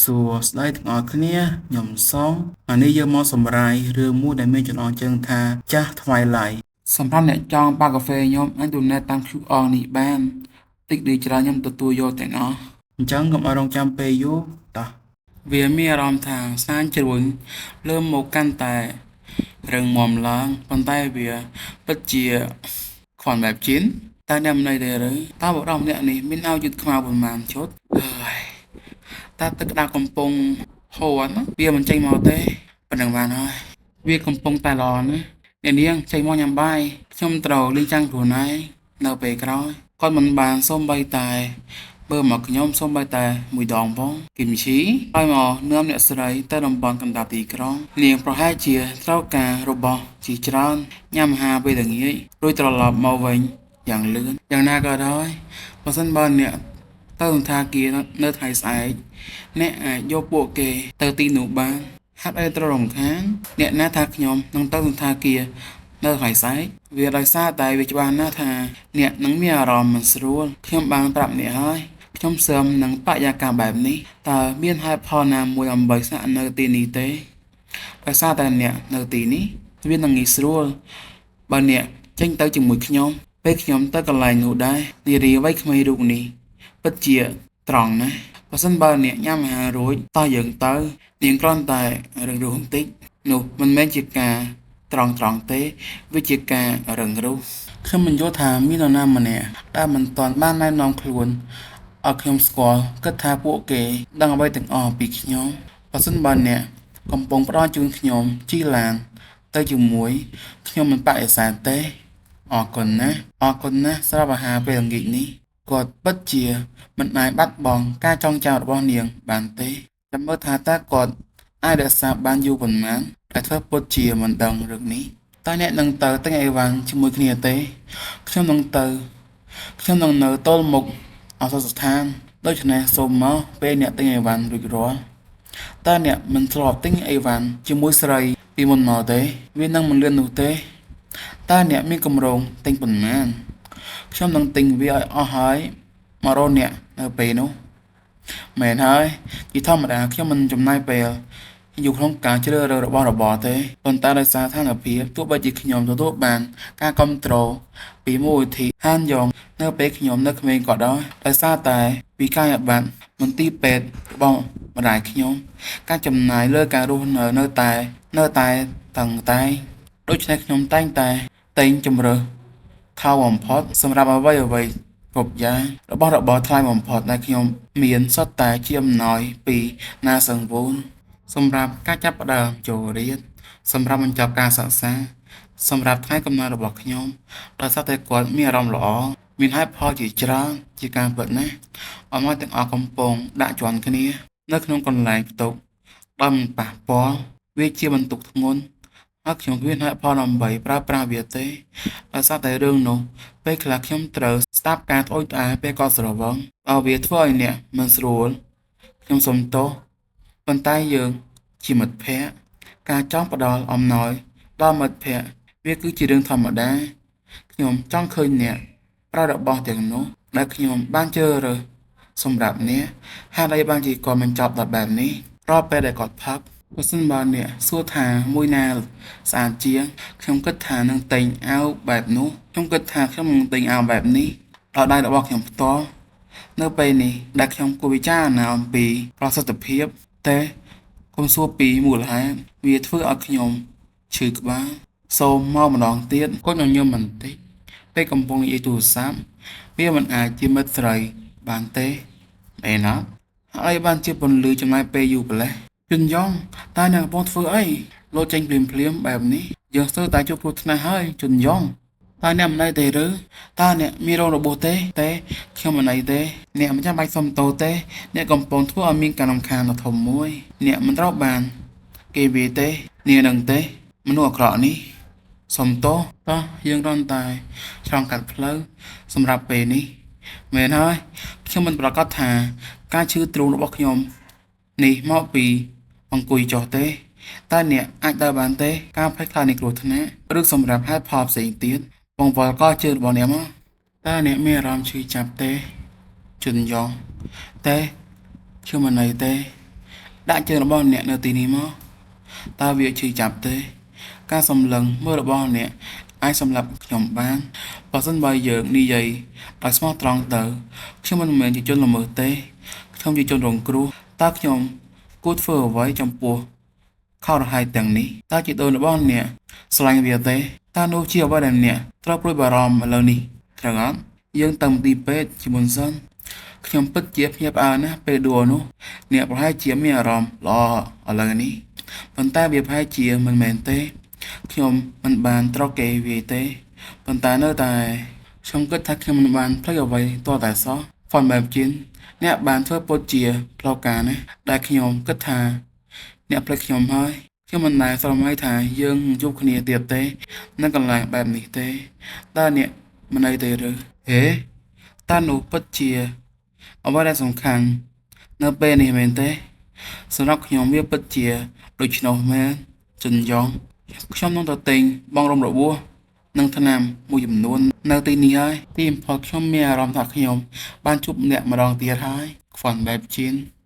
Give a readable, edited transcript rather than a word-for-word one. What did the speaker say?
សួស្តីទាំងអស់គ្នាខ្ញុំសុងអានេះយើងមកសម្រាយរឿងមួយដែលមានចំណងជើងថាចាស់ Twilight សម្រាប់អ្នកចង់បើកាហ្វេខ្ញុំអាច donate តាម QR នេះបានតិចឬច្រើនខ្ញុំទទួលយកទាំងអស់អញ្ចឹងកុំឲ្យរងចាំពេលយូរតោះវាមានអារម្មណ៍ថាស្នាមជ្រួញលើមុខកាន់តែរឹងមាំឡើងប៉ុន្តែវាពិតជាខ្វាន់បែបជីនតើអ្នកមិនទេឬតើបុរសម្នាក់នេះមានអាវយឺតខ្មៅប៉ុន្មានឈុតហើយតើទឹកក្តៅកំពុងហូរអត់វាមិនចេញមកទេប៉ុណ្្នឹងបានហើយវាកំពុងតែល្អណាស់អ្នកនាងចេញមកញ៉ាំបាយខ្ញុំត្រូវលេងចាំងខ្លួនឯងនៅពេលក្រោយគាត់មិនបានសូម្បីតែមើលមកខ្ញុំសូម្បីតែមួយដងផងគីមឈីហើយមកនាំអ្នកស្រីទៅតំបន់កណ្ដាលទីក្រុងនាងប្រហែលជាត្រូវការរបស់ជាច្រើនញ៉ាំអាហារពេលល្ងាចរួចត្រឡប់មកវិញយ៉ាងលឿនយ៉ាងណាក៏ដោយបើសិនបើអ្នកទៅសណ្ឋាគារនៅថ្ងៃស្អែកអ្នកអាចយកពួកគេទៅទីនោះបានហេតុអីត្រូវរំខានអ្នកណាថាខ្ញុំនឹងទៅសណ្ឋាគារនៅថ្ងៃស្អែកវាដោយសារតែវាច្បាស់ណាស់ថាអ្នកនឹងមានអារម្មណ៍មិនស្រួលខ្ញុំបានប្រាប់អ្នកហើយខ្ញុំសើមនឹងបរិយាកាសបែបនេះតើមានហេតុផលណាមួយដើម្បីស្នាក់នៅទីនេះទេដោយសារតែអ្នកនៅទីនេះវានឹងងាយស្រួលបើអ្នកចេញទៅជាមួយខ្ញុំពេលខ្ញុំទៅកន្លែងនោះដែរនារីវ័យក្មេងរូបនេះពិតជាត្រង់ណាស់បើសិនបើអ្នកញ៉ាំអាហាររួចតោះយើងទៅនាងគ្រាន់តែរឹងរូសបន្តិចនោះមិនមែនជាការត្រង់ៗទេវាជាការរឹងរូសខ្ញុំមិនយល់ថាមាននរណាម្នាក់ដែលមិនទាន់បានណែនាំខ្លួនឲ្យខ្ញុំស្គាល់គិតថាពួកគេដឹងអ្វីទាំងអស់ពីខ្ញុំបើសិនបើអ្នកកំពុងផ្ដល់ជូនខ្ញុំជិះឡានទៅជាមួយខ្ញុំមិនបដិសេធទេអរគុណណាស់អរគុណណាស់សម្រាប់អាហារពេលល្ងាចនេះគាត់ពិតជាមិនអាចបាត់បង់ការចងចាំរបស់នាងបានទេចាំមើលថាតើគាត់អាចរក្សាបានយូរប៉ុន្មានដែលធ្វើពុតជាមិនដឹងរឿងនេះតើអ្នកនឹងទៅទិញអីវ៉ាន់ជាមួយគ្នាទេខ្ញុំនឹងទៅខ្ញុំនឹងនៅទល់មុខឱសថស្ថានដូច្នេះសូមមកពេលអ្នកទិញអីវ៉ាន់រួចរាល់តើអ្នកមិនធ្លាប់ទិញអីវ៉ាន់ជាមួយស្រីពីមុនមកទេវានឹងមិនលឿននោះទេតើអ្នកមានគម្រោងទិញប៉ុន្មានខ្ញុំនឹងទិញវាឲ្យអស់ហើយមករកអ្នកនៅពេលនោះមែនហើយជាធម្មតាខ្ញុំមិនចំណាយពេលយូរក្នុងការជ្រើសរើសរបស់របរទេប៉ុន្តែដោយសារស្ថានភាពទោះបីជាខ្ញុំទទួលបានការគាំទ្រពីមូលនិធិហានយ៉ងនៅពេលខ្ញុំនៅក្មេងក៏ដោយដោយសារតែវិក័យប័ត្រមន្ទីរពេទ្យរបស់ម្ដាយខ្ញុំការចំណាយលើការរស់នៅនៅតែតឹងតែងដូច្នេះខ្ញុំតែងតែទិញជម្រើសថោកបំផុតសម្រាប់អ្វីៗគ្រប់យ៉ាងរបស់របរថ្លៃបំផុតដែលខ្ញុំមានសុទ្ធតែជាអំណោយពីណាសឹងវូនសម្រាប់ការចាប់ផ្ដើមចូលរៀនសម្រាប់បញ្ចប់ការសិក្សាសម្រាប់ថ្ងៃកំណើតរបស់ខ្ញុំដោយសារតែគាត់មានអារម្មណ៍ល្អមានហេតុផលជាច្រើនជាការពិតណាស់អំណោយទាំងអស់កំពុងដាក់ជាន់គ្នានៅក្នុងកន្លែងផ្ទុកដោយមិនប៉ះពាល់វាជាបន្ទុកធ្ងន់ហើយខ្ញុំគ្មានហេតុផលដើម្បីប្រើប្រាស់វាទេដោយសារតែរឿងនោះពេលខ្លះខ្ញុំត្រូវស្ដាប់ការត្អូញត្អែរពេលគាត់ស្រវឹងបើវាធ្វើឲ្យអ្នកមិនស្រួលខ្ញុំសុំទោសប៉ុន្តែយើងជាមិត្តភក្តិការចង់ផ្ដល់អំណោយដល់មិត្តភក្តិវាគឺជារឿងធម្មតាខ្ញុំចង់ឃើញអ្នកប្រើរបស់ទាំងនោះដែលខ្ញុំបានជ្រើសរើសសម្រាប់អ្នកហេតុអីបានជាគាត់មិនចប់ដល់បែបនេះរាល់ពេលដែលគាត់ផឹកបើសិនបើអ្នកសួរថាមួយណាស្អាតជាងខ្ញុំគិតថានឹងទិញអាវបែបនោះខ្ញុំគិតថាខ្ញុំនឹងទិញអាវបែបនេះដល់ដៃរបស់ខ្ញុំផ្ទាល់នៅពេលនេះដែលខ្ញុំគួរពិចារណាអំពីប្រសិទ្ធភាពតែកុំសួរពីមូលហេតុវាធ្វើឲ្យខ្ញុំឈឺក្បាលសូមមកម្ដងទៀតគាត់ញញឹមបន្តិចពេលកំពុងនិយាយទូរស័ព្ទវាមិនអាចជាមិត្តស្រីបានទេមែនអត់ហើយបានជាពន្លឺចំណាយពេលយូរម្ល៉េះជន់យ៉ងតើអ្នកកំពុងធ្វើអីលោតចេញភ្លាមៗបែបនេះយើងស្ទើរតែជួបគ្រោះថ្នាក់ហើយជន់យ៉ងតើអ្នកមិនអីទេឬតើអ្នកមានរងរបួសទេទេខ្ញុំមិនអីទេអ្នកមិនចាំបាច់សុំទោសទេអ្នកកំពុងធ្វើឲ្យមានការរំខានដ៏ធំមួយអ្នកមិនត្រូវបានគេវាទេនាងនឹងទេមនុស្សអាក្រក់នេះសុំទោសតោះយើងគ្រាន់តែឆ្លងកាត់ផ្លូវសម្រាប់ពេលនេះមែនហើយខ្ញុំមិនប្រាកដថាការឈឺទ្រូងរបស់ខ្ញុំនេះមកពីអង្គុយចុះទេតើអ្នកអាចដើរបានទេការភ័យខ្លាចនៃគ្រោះថ្នាក់ឬសម្រាប់ហេតុផលផ្សេងទៀតបង្វិលកជើងរបស់អ្នកមកតើអ្នកមានអារម្មណ៍ឈឺចាប់ទេជន់យ៉ងទេខ្ញុំមិនអីទេ ដាក់ជើងរបស់អ្នកនៅទីនេះមកតើវាឈឺចាប់ទេការសម្លឹងមើលរបស់អ្នកអាចសម្លាប់ខ្ញុំបានបើសិនបើយើងនិយាយដោយស្មោះត្រង់ទៅខ្ញុំមិនមែនជាជនល្មើសទេខ្ញុំជាជនរងគ្រោះតើខ្ញុំគួរធ្វើអ្វីចំពោះខោរហែកទាំងនេះតើជីដូនរបស់អ្នកស្រឡាញ់វាទេតើនោះជាអ្វីដែលអ្នកត្រូវព្រួយបារម្ភឥឡូវនេះត្រូវអត់យើងទៅមន្ទីរពេទ្យជាមុនសិនខ្ញុំពិតជាភ្ញាក់ផ្អើលណាស់ពេលដួលនោះអ្នកប្រហែលជាមានអារម្មណ៍ល្អឥឡូវនេះប៉ុន្តែវាប្រហែលជាមិនមែនទេខ្ញុំមិនបានត្រូវគេវាយទេប៉ុន្តែនៅតែខ្ញុំគិតថាខ្ញុំមិនបានភ្លេចអ្វីទាល់តែសោះហ្វុនបែបជីនអ្នកបានធ្វើពុតជាផ្លូវការណាស់ដែលខ្ញុំគិតថាអ្នកភ្លេចខ្ញុំហើយខ្ញុំមិនដែលស្រមៃថាយើងនឹងជួបគ្នាទៀតទេនៅកន្លែងបែបនេះទេតើអ្នកមិនអីទេឬហេតើនោះពិតជាអ្វីដែលសំខាន់នៅពេលនេះមែនទេសម្រាប់ខ្ញុំវាពិតជាដូច្នោះមែនជិនយ៉ងខ្ញុំនឹងទៅទិញបងរំរបួសនិងថ្នាំមួយចំនួននៅទីនេះហើយទីបំផុតខ្ញុំមានអារម្មណ៍ថាខ្ញុំបានជួបអ្នកម្ដងទៀតហើយខ្វាន់បែបជីន។